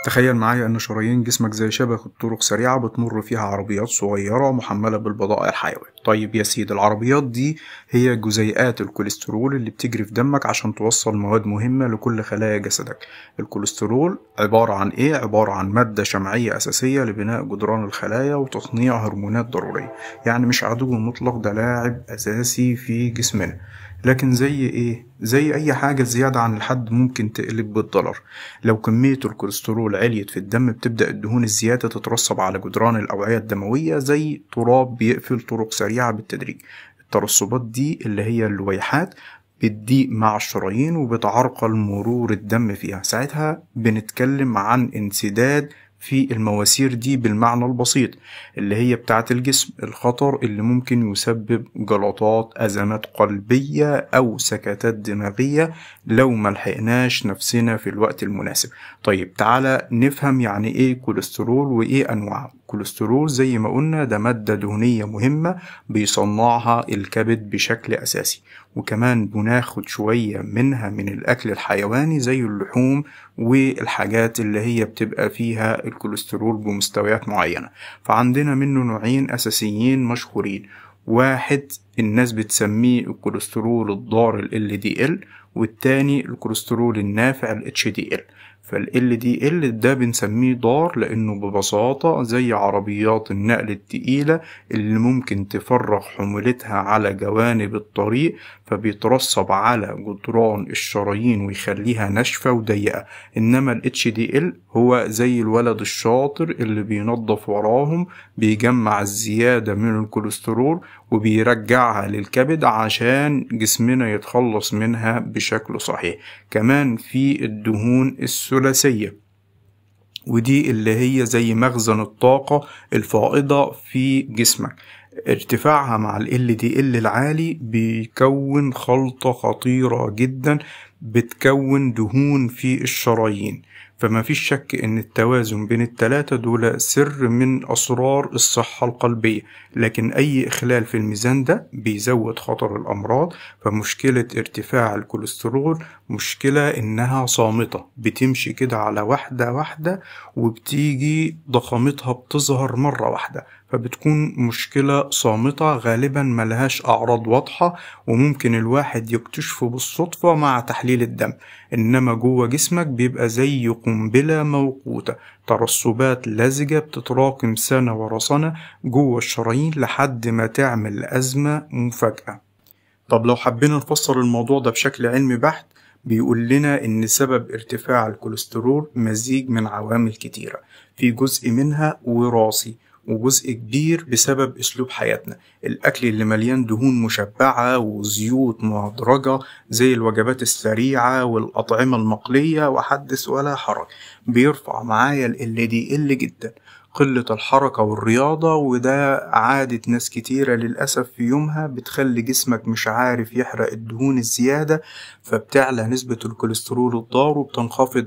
تخيل معايا أن شرايين جسمك زي شبكة طرق سريعة بتمر فيها عربيات صغيرة محملة بالبضائع الحيوية. طيب يا سيدي، العربيات دي هي جزيئات الكوليسترول اللي بتجري في دمك عشان توصل مواد مهمة لكل خلايا جسدك. الكوليسترول عبارة عن إيه؟ عبارة عن مادة شمعية أساسية لبناء جدران الخلايا وتصنيع هرمونات ضرورية، يعني مش عدو مطلق، ده لاعب أساسي في جسمنا. لكن زي إيه؟ زي أي حاجة زيادة عن الحد ممكن تقلب بالضرر. لو كمية الكوليسترول عليت في الدم بتبدأ الدهون الزيادة تترسب على جدران الأوعية الدموية زي تراب بيقفل طرق سريعة بالتدريج. الترسبات دي اللي هي اللويحات بتضيق مع الشرايين وبتعرقل مرور الدم فيها. ساعتها بنتكلم عن انسداد في المواسير دي بالمعنى البسيط اللي هي بتاعة الجسم، الخطر اللي ممكن يسبب جلطات، أزمات قلبية أو سكتات دماغية لو ما لحقناش نفسنا في الوقت المناسب. طيب تعالى نفهم يعني إيه كوليسترول وإيه أنواعه. الكوليسترول زي ما قلنا ده مادة دهنية مهمة بيصنعها الكبد بشكل أساسي، وكمان بناخد شوية منها من الأكل الحيواني زي اللحوم والحاجات اللي هي بتبقى فيها الكوليسترول بمستويات معينة. فعندنا منه نوعين أساسيين مشهورين، واحد الناس بتسميه الكوليسترول الضار LDL، والتاني الكوليسترول النافع HDL. فال LDL ده بنسميه ضار لأنه ببساطة زي عربيات النقل التقيلة اللي ممكن تفرغ حمولتها على جوانب الطريق، فبيترسب على جدران الشرايين ويخليها ناشفة وضيقة. إنما ال HDL هو زي الولد الشاطر اللي بينظف وراهم، بيجمع الزيادة من الكوليسترول وبيرجعها للكبد عشان جسمنا يتخلص منها بشكل صحيح. كمان في الدهون الثلاثية، ودي اللي هي زي مخزن الطاقة الفائضة في جسمك، ارتفاعها مع LDL العالي بيكون خلطة خطيرة جدا بتكون دهون في الشرايين. فما فيش شك ان التوازن بين التلاتة دول سر من اسرار الصحة القلبية، لكن اي اخلال في الميزان ده بيزود خطر الامراض. فمشكلة ارتفاع الكوليسترول مشكلة انها صامتة، بتمشي كده على واحدة واحدة وبتيجي ضخامتها بتظهر مرة واحدة، فبتكون مشكلة صامتة غالبا ملهاش أعراض واضحة، وممكن الواحد يكتشفه بالصدفة مع تحليل الدم. إنما جوه جسمك بيبقى زي قنبلة موقوتة، ترسبات لزجة بتتراكم سنة ورا سنة جوه الشرايين لحد ما تعمل أزمة مفاجأة. طب لو حبينا نفسر الموضوع ده بشكل علمي بحت، بيقول لنا إن سبب ارتفاع الكوليسترول مزيج من عوامل كتيرة، في جزء منها وراثي وجزء كبير بسبب أسلوب حياتنا، الأكل اللي مليان دهون مشبعة وزيوت مهدرجة زي الوجبات السريعة والأطعمة المقلية وحدث ولا حرج، بيرفع معايا LDL جدا. قلة الحركة والرياضة، وده عادة ناس كتيرة للأسف في يومها، بتخلي جسمك مش عارف يحرق الدهون الزيادة، فبتعلى نسبة الكوليسترول الضار وبتنخفض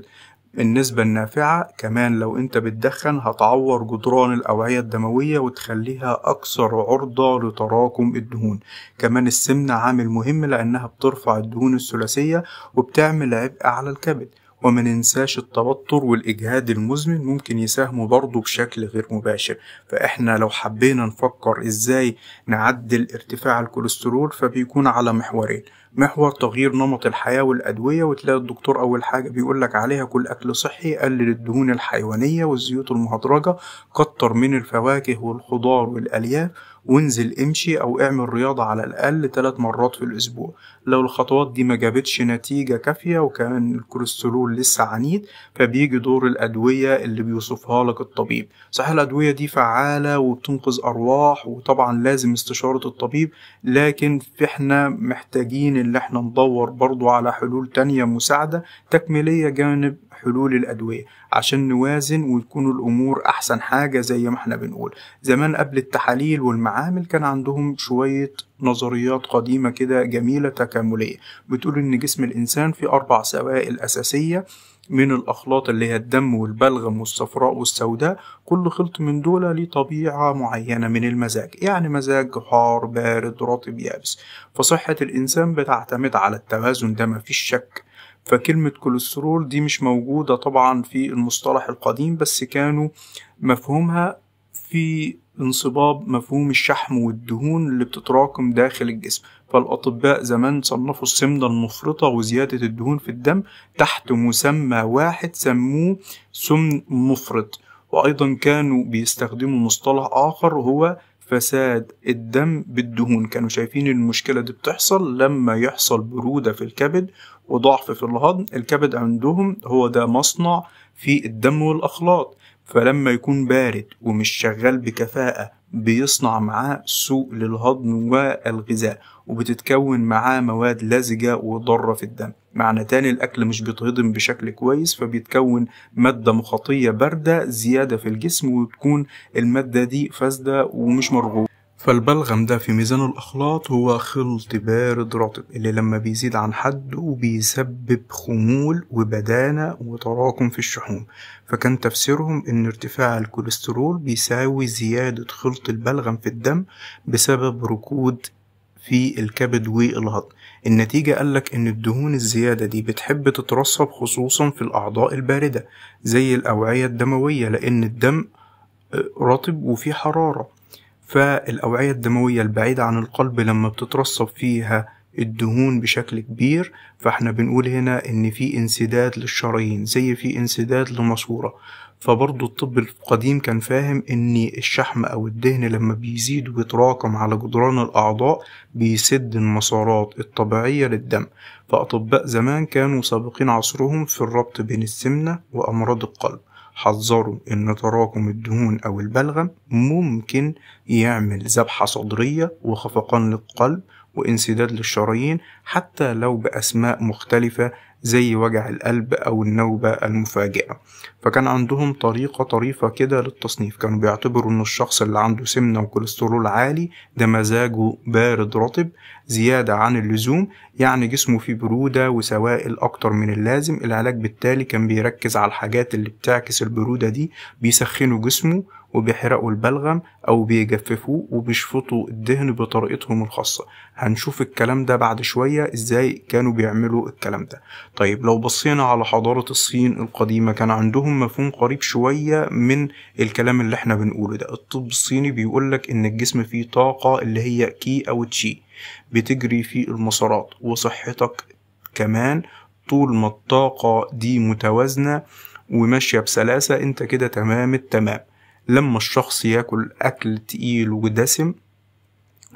النسبة النافعة. كمان لو انت بتدخن هتعور جدران الأوعية الدموية وتخليها أكثر عرضة لتراكم الدهون. كمان السمنة عامل مهم لأنها بترفع الدهون الثلاثية وبتعمل عبء على الكبد. وما ننساش التوتر والإجهاد المزمن ممكن يساهموا برضه بشكل غير مباشر. فإحنا لو حبينا نفكر إزاي نعدل ارتفاع الكوليسترول فبيكون على محورين، محور تغيير نمط الحياة والأدوية، وتلاقي الدكتور أول حاجة بيقولك عليها كل أكل صحي، قلل الدهون الحيوانية والزيوت المهدرجة، كتر من الفواكه والخضار والألياف، وانزل امشي أو اعمل رياضة على الأقل 3 مرات في الأسبوع. لو الخطوات دي ما جابتش نتيجة كافية وكمان الكوليسترول لسه عنيد، فبيجي دور الأدوية اللي بيوصفها لك الطبيب. صحيح الأدوية دي فعالة وبتنقذ أرواح، وطبعا لازم استشارة الطبيب، لكن احنا محتاجين اللي احنا ندور برضو على حلول تانية مساعدة تكميلية جانب حلول الأدوية عشان نوازن وتكون الأمور أحسن حاجة. زي ما احنا بنقول زمان قبل التحاليل والمعامل كان عندهم شوية نظريات قديمة كده جميلة تكاملية بتقول إن جسم الإنسان فيه 4 سوائل أساسية من الأخلاط اللي هي الدم والبلغم والصفراء والسوداء، كل خلط من دول ليه طبيعة معينة من المزاج، يعني مزاج حار بارد رطب يابس. فصحة الإنسان بتعتمد على التوازن ده مفيش شك. فكلمة كوليسترول دي مش موجودة طبعا في المصطلح القديم، بس كانوا مفهومها في انصباب مفهوم الشحم والدهون اللي بتتراكم داخل الجسم. فالأطباء زمان صنفوا السمنة المفرطة وزيادة الدهون في الدم تحت مسمى واحد سموه سمن مفرط. وأيضا كانوا بيستخدموا مصطلح آخر هو فساد الدم بالدهون. كانوا شايفين المشكلة دي بتحصل لما يحصل برودة في الكبد وضعف في الهضم. الكبد عندهم هو ده مصنع في الدم والأخلاط، فلما يكون بارد ومش شغال بكفاءة بيصنع معاه سوء للهضم والغذاء، وبتتكون معاه مواد لزجة وضارة في الدم. معنى تاني الأكل مش بيتهضم بشكل كويس، فبيتكون مادة مخاطية باردة زيادة في الجسم، وتكون المادة دي فاسدة ومش مرغوبة. فالبلغم ده في ميزان الأخلاط هو خلط بارد رطب اللي لما بيزيد عن حده بيسبب خمول وبدانة وتراكم في الشحوم. فكان تفسيرهم إن ارتفاع الكوليسترول بيساوي زيادة خلط البلغم في الدم بسبب ركود في الكبد والهضم. النتيجة قالك إن الدهون الزيادة دي بتحب تترسب خصوصا في الأعضاء الباردة زي الأوعية الدموية، لأن الدم رطب وفيه حرارة. فالأوعية الدموية البعيدة عن القلب لما بتترسب فيها الدهون بشكل كبير، فاحنا بنقول هنا إن في انسداد للشرايين زي في انسداد لماسورة. فبرضو الطب القديم كان فاهم إن الشحم أو الدهن لما بيزيد ويتراكم على جدران الأعضاء بيسد المسارات الطبيعية للدم. فأطباء زمان كانوا سابقين عصرهم في الربط بين السمنة وأمراض القلب، حذروا إن تراكم الدهون أو البلغم ممكن يعمل ذبحة صدرية وخفقان للقلب وانسداد للشرايين، حتى لو بأسماء مختلفة زي وجع القلب أو النوبة المفاجئة. فكان عندهم طريقة طريفة كده للتصنيف، كانوا بيعتبروا إن الشخص اللي عنده سمنة وكوليسترول عالي ده مزاجه بارد رطب زيادة عن اللزوم، يعني جسمه فيه برودة وسوائل أكتر من اللازم. العلاج بالتالي كان بيركز على الحاجات اللي بتعكس البرودة دي، بيسخنوا جسمه وبيحرقوا البلغم أو بيجففوه وبيشفطوا الدهن بطريقتهم الخاصة. هنشوف الكلام ده بعد شوية إزاي كانوا بيعملوا الكلام ده. طيب لو بصينا على حضارة الصين القديمة كان عندهم مفهوم قريب شوية من الكلام اللي احنا بنقوله ده. الطب الصيني بيقولك إن الجسم فيه طاقة اللي هي كي أو تشي بتجري في المسارات، وصحتك كمان طول ما الطاقة دي متوازنة وماشية بسلاسة انت كده تمام التمام. لما الشخص ياكل أكل تقيل ودسم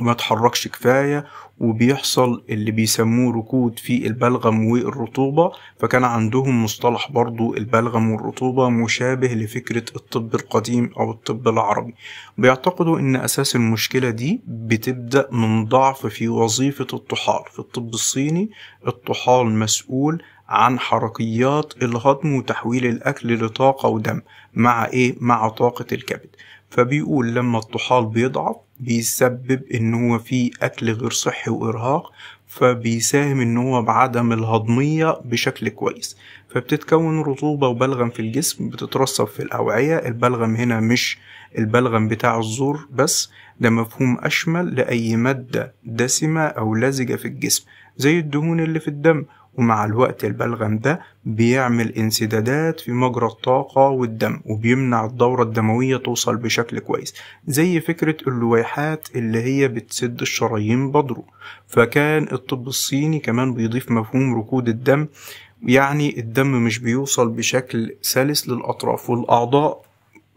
وما تحركش كفاية وبيحصل اللي بيسموه ركود في البلغم والرطوبة، فكان عندهم مصطلح برضو البلغم والرطوبة مشابه لفكرة الطب القديم أو الطب العربي. بيعتقدوا إن أساس المشكلة دي بتبدأ من ضعف في وظيفة الطحال. في الطب الصيني الطحال مسؤول عن حركيات الهضم وتحويل الأكل لطاقة ودم مع إيه؟ مع طاقة الكبد. فبيقول لما الطحال بيضعف بيسبب إن هو فيه أكل غير صحي وإرهاق، فبيساهم إن هو بعدم الهضمية بشكل كويس، فبتتكون رطوبة وبلغم في الجسم بتترسب في الأوعية. البلغم هنا مش البلغم بتاع الزور بس، ده مفهوم أشمل لأي مادة دسمة أو لزجة في الجسم زي الدهون اللي في الدم. ومع الوقت البلغم ده بيعمل انسدادات في مجرى الطاقة والدم وبيمنع الدورة الدموية توصل بشكل كويس، زي فكرة اللويحات اللي هي بتسد الشرايين بدره. فكان الطب الصيني كمان بيضيف مفهوم ركود الدم، يعني الدم مش بيوصل بشكل سلس للأطراف والأعضاء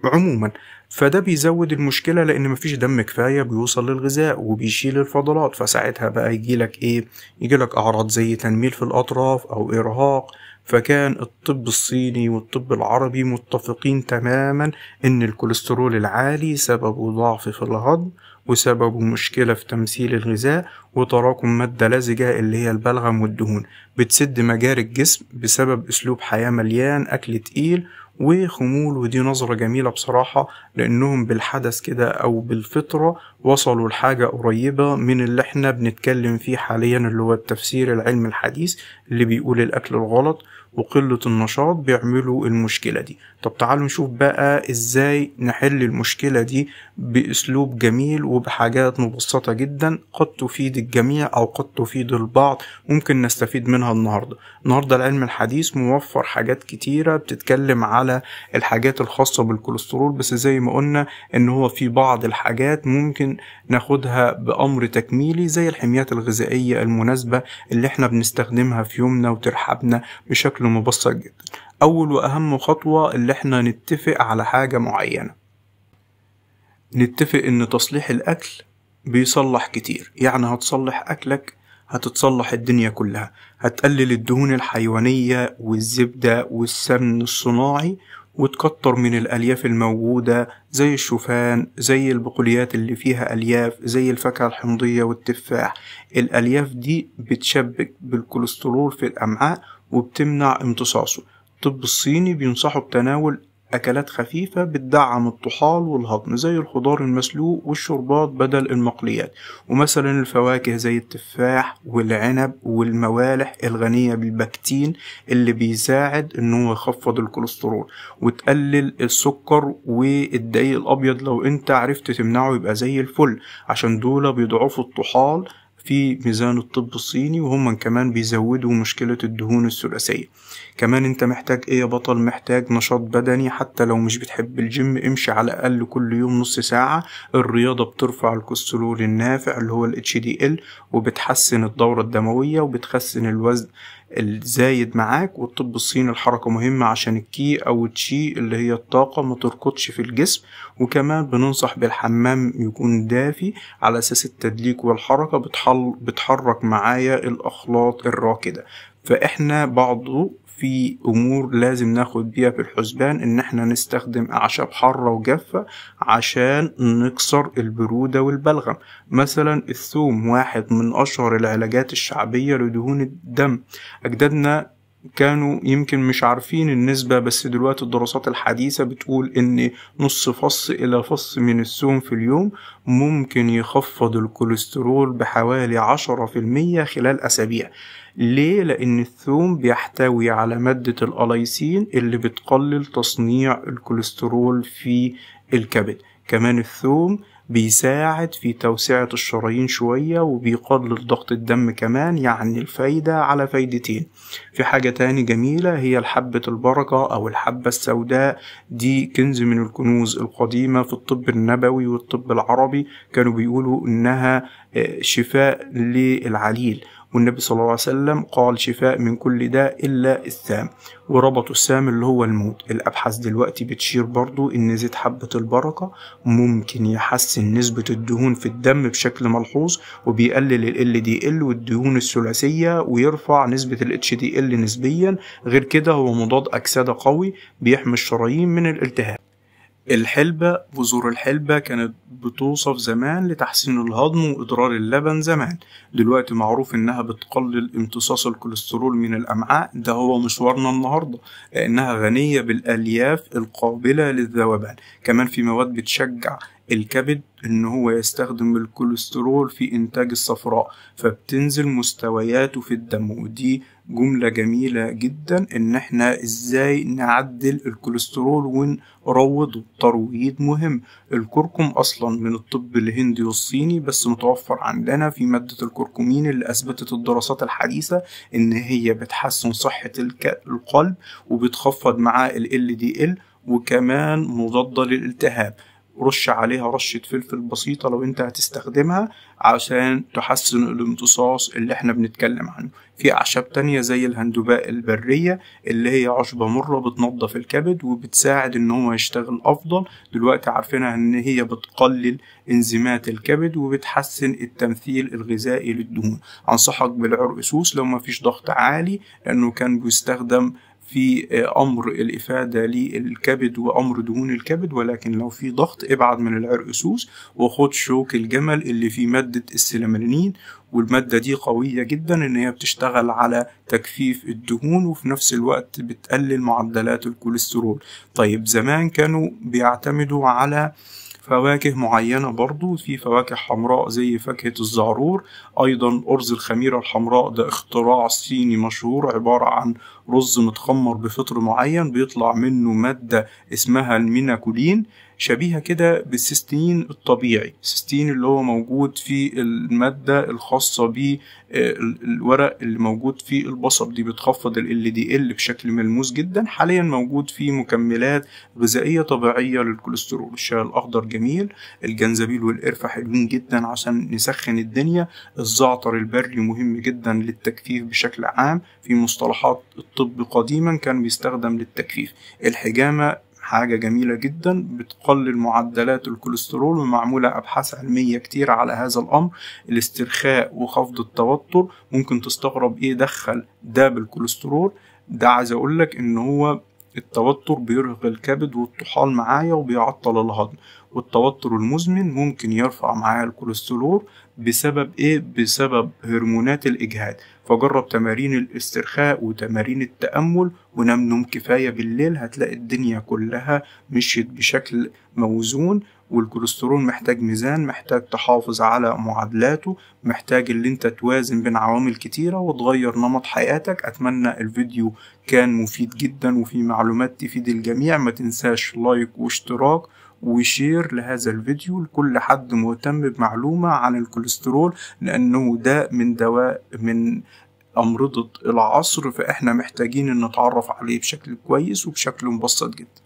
عموما، فده بيزود المشكلة لأن مفيش دم كفاية بيوصل للغذاء وبيشيل الفضلات. فساعتها بقى يجيلك إيه؟ يجيلك أعراض زي تنميل في الأطراف أو إرهاق. فكان الطب الصيني والطب العربي متفقين تماما إن الكوليسترول العالي سببه ضعف في الهضم وسببه مشكلة في تمثيل الغذاء وتراكم مادة لزجة اللي هي البلغم والدهون بتسد مجاري الجسم بسبب أسلوب حياة مليان أكل تقيل وخمول. ودي نظرة جميلة بصراحة، لأنهم بالحدث كده أو بالفطرة وصلوا لحاجة قريبة من اللي احنا بنتكلم فيه حاليا، اللي هو التفسير العلمي الحديث اللي بيقول الأكل الغلط وقلة النشاط بيعملوا المشكلة دي. طب تعالوا نشوف بقى ازاي نحل المشكلة دي بأسلوب جميل وبحاجات مبسطة جدا قد تفيد الجميع أو قد تفيد البعض، ممكن نستفيد منها النهاردة. النهاردة العلم الحديث موفر حاجات كتيرة بتتكلم على الحاجات الخاصة بالكوليسترول، بس زي ما قلنا ان هو في بعض الحاجات ممكن ناخدها بأمر تكميلي زي الحميات الغذائية المناسبة اللي احنا بنستخدمها في يومنا وترحبنا بشكل مبسط جدا. أول وأهم خطوة اللي احنا نتفق على حاجة معينة، نتفق ان تصليح الأكل بيصلح كتير، يعني هتصلح أكلك هتتصلح الدنيا كلها، هتقلل الدهون الحيوانية والزبدة والسمن الصناعي، وتكتر من الألياف الموجودة زي الشوفان، زي البقوليات اللي فيها ألياف، زي الفاكهة الحمضية والتفاح. الألياف دي بتشبك بالكوليسترول في الأمعاء وبتمنع امتصاصه. الطب الصيني بينصحوا بتناول أكلات خفيفة بتدعم الطحال والهضم زي الخضار المسلوق والشربات بدل المقليات، ومثلا الفواكه زي التفاح والعنب والموالح الغنية بالبكتين اللي بيساعد انه يخفض الكوليسترول، وتقلل السكر والدقيق الأبيض لو انت عرفت تمنعه يبقى زي الفل، عشان دول بيضعفوا الطحال في ميزان الطب الصيني، وهم كمان بيزودوا مشكلة الدهون الثلاثية. كمان انت محتاج ايه يا بطل؟ محتاج نشاط بدني، حتى لو مش بتحب الجيم امشي على الاقل كل يوم نص ساعة. الرياضة بترفع الكوليسترول النافع اللي هو ال HDL، وبتحسن الدورة الدموية وبتخسن الوزن الزايد معاك. والطب الصيني الحركة مهمة عشان الكي او التشي اللي هي الطاقة ما تركضش في الجسم. وكمان بننصح بالحمام يكون دافي على اساس التدليك والحركة بتحرك معايا الاخلاط الراكدة. فاحنا بعضه في امور لازم ناخد بيها في الحسبان، ان احنا نستخدم اعشاب حارة وجافة عشان نكسر البرودة والبلغم. مثلا الثوم واحد من اشهر العلاجات الشعبية لدهون الدم. اجدادنا كانوا يمكن مش عارفين النسبة، بس دلوقتي الدراسات الحديثة بتقول ان نص فص الى فص من الثوم في اليوم ممكن يخفض الكوليسترول بحوالي 10% خلال اسابيع. ليه؟ لان الثوم بيحتوي على مادة الأليسين اللي بتقلل تصنيع الكوليسترول في الكبد. كمان الثوم بيساعد في توسعة الشرايين شوية وبيقلل ضغط الدم كمان، يعني الفايدة على فايدتين. في حاجة تاني جميلة هي الحبة البركة أو الحبة السوداء، دي كنز من الكنوز القديمة في الطب النبوي والطب العربي، كانوا بيقولوا إنها شفاء للعليل، والنبي صلى الله عليه وسلم قال شفاء من كل داء إلا السام، وربطوا السام اللي هو الموت. الأبحاث دلوقتي بتشير برضو إن زيت حبة البركة ممكن يحسن نسبة الدهون في الدم بشكل ملحوظ، وبيقلل ال LDL والدهون الثلاثية، ويرفع نسبة ال HDL نسبيا. غير كده هو مضاد أكسدة قوي بيحمي الشرايين من الالتهاب. الحلبة، بذور الحلبة كانت بتوصف زمان لتحسين الهضم وإدرار اللبن زمان، دلوقتي معروف إنها بتقلل امتصاص الكوليسترول من الأمعاء. ده هو مشوارنا النهاردة، لأنها غنية بالألياف القابلة للذوبان. كمان في مواد بتشجع الكبد إن هو يستخدم الكوليسترول في إنتاج الصفراء، فبتنزل مستوياته في الدم. ودي جملة جميلة جدا إن إحنا إزاي نعدل الكوليسترول ونروضه، ترويض مهم. الكركم أصلا من الطب الهندي والصيني، بس متوفر عندنا في مادة الكركمين اللي أثبتت الدراسات الحديثة إن هي بتحسن صحة القلب وبتخفض معاه ال LDL، وكمان مضادة للالتهاب. رش عليها رشة فلفل بسيطة لو انت هتستخدمها عشان تحسن الامتصاص اللي احنا بنتكلم عنه. في اعشاب تانية زي الهندباء البرية اللي هي عشبة مرة بتنظف الكبد وبتساعد ان هو يشتغل افضل. دلوقتي عارفينها ان هي بتقلل انزيمات الكبد وبتحسن التمثيل الغذائي للدهون. انصحك بالعرقسوس لو ما فيش ضغط عالي، لانه كان بيستخدم في أمر الإفادة للكبد وأمر دهون الكبد، ولكن لو في ضغط ابعد من العرقسوس وخد شوك الجمل اللي فيه مادة السلامرينين، والمادة دي قوية جدا إن هي بتشتغل على تجفيف الدهون وفي نفس الوقت بتقلل معدلات الكوليسترول. طيب زمان كانوا بيعتمدوا على فواكه معينة برضو، في فواكه حمراء زي فاكهة الزعرور، أيضا أرز الخميرة الحمراء ده اختراع صيني مشهور، عبارة عن رز متخمر بفطر معين بيطلع منه مادة اسمها الميناكولين، شبيهة كده بالسيستين الطبيعي، السيستين اللي هو موجود في المادة الخاصة بالورق اللي موجود في البصل، دي بتخفض ال LDL بشكل ملموس جدا. حاليا موجود في مكملات غذائية طبيعية للكوليسترول. الشاي الأخضر جميل، الجنزبيل والقرفة حلوين جدا عشان نسخن الدنيا، الزعتر البري مهم جدا للتجفيف بشكل عام، في مصطلحات الطب قديما كان بيستخدم للتجفيف. الحجامة حاجة جميلة جدا بتقلل معدلات الكوليسترول، ومعمولة أبحاث علمية كتير على هذا الأمر. الاسترخاء وخفض التوتر، ممكن تستغرب إيه دخل ده بالكوليسترول، ده عايز أقولك إن هو التوتر بيرهق الكبد والطحال معايا وبيعطل الهضم، والتوتر المزمن ممكن يرفع معايا الكوليسترول بسبب ايه؟ بسبب هرمونات الاجهاد. فجرب تمارين الاسترخاء وتمارين التأمل، ونام نوم كفاية بالليل، هتلاقي الدنيا كلها مشيت بشكل موزون. والكوليسترول محتاج ميزان، محتاج تحافظ على معادلاته، محتاج اللي انت توازن بين عوامل كتيرة وتغير نمط حياتك. اتمنى الفيديو كان مفيد جدا وفي معلومات تفيد الجميع. ما تنساش like واشتراك و share لهذا الفيديو لكل حد مهتم بمعلومة عن الكوليسترول، لأنه ده من دواء من أمرضة العصر، فإحنا محتاجين إن نتعرف عليه بشكل كويس وبشكل مبسط جدا.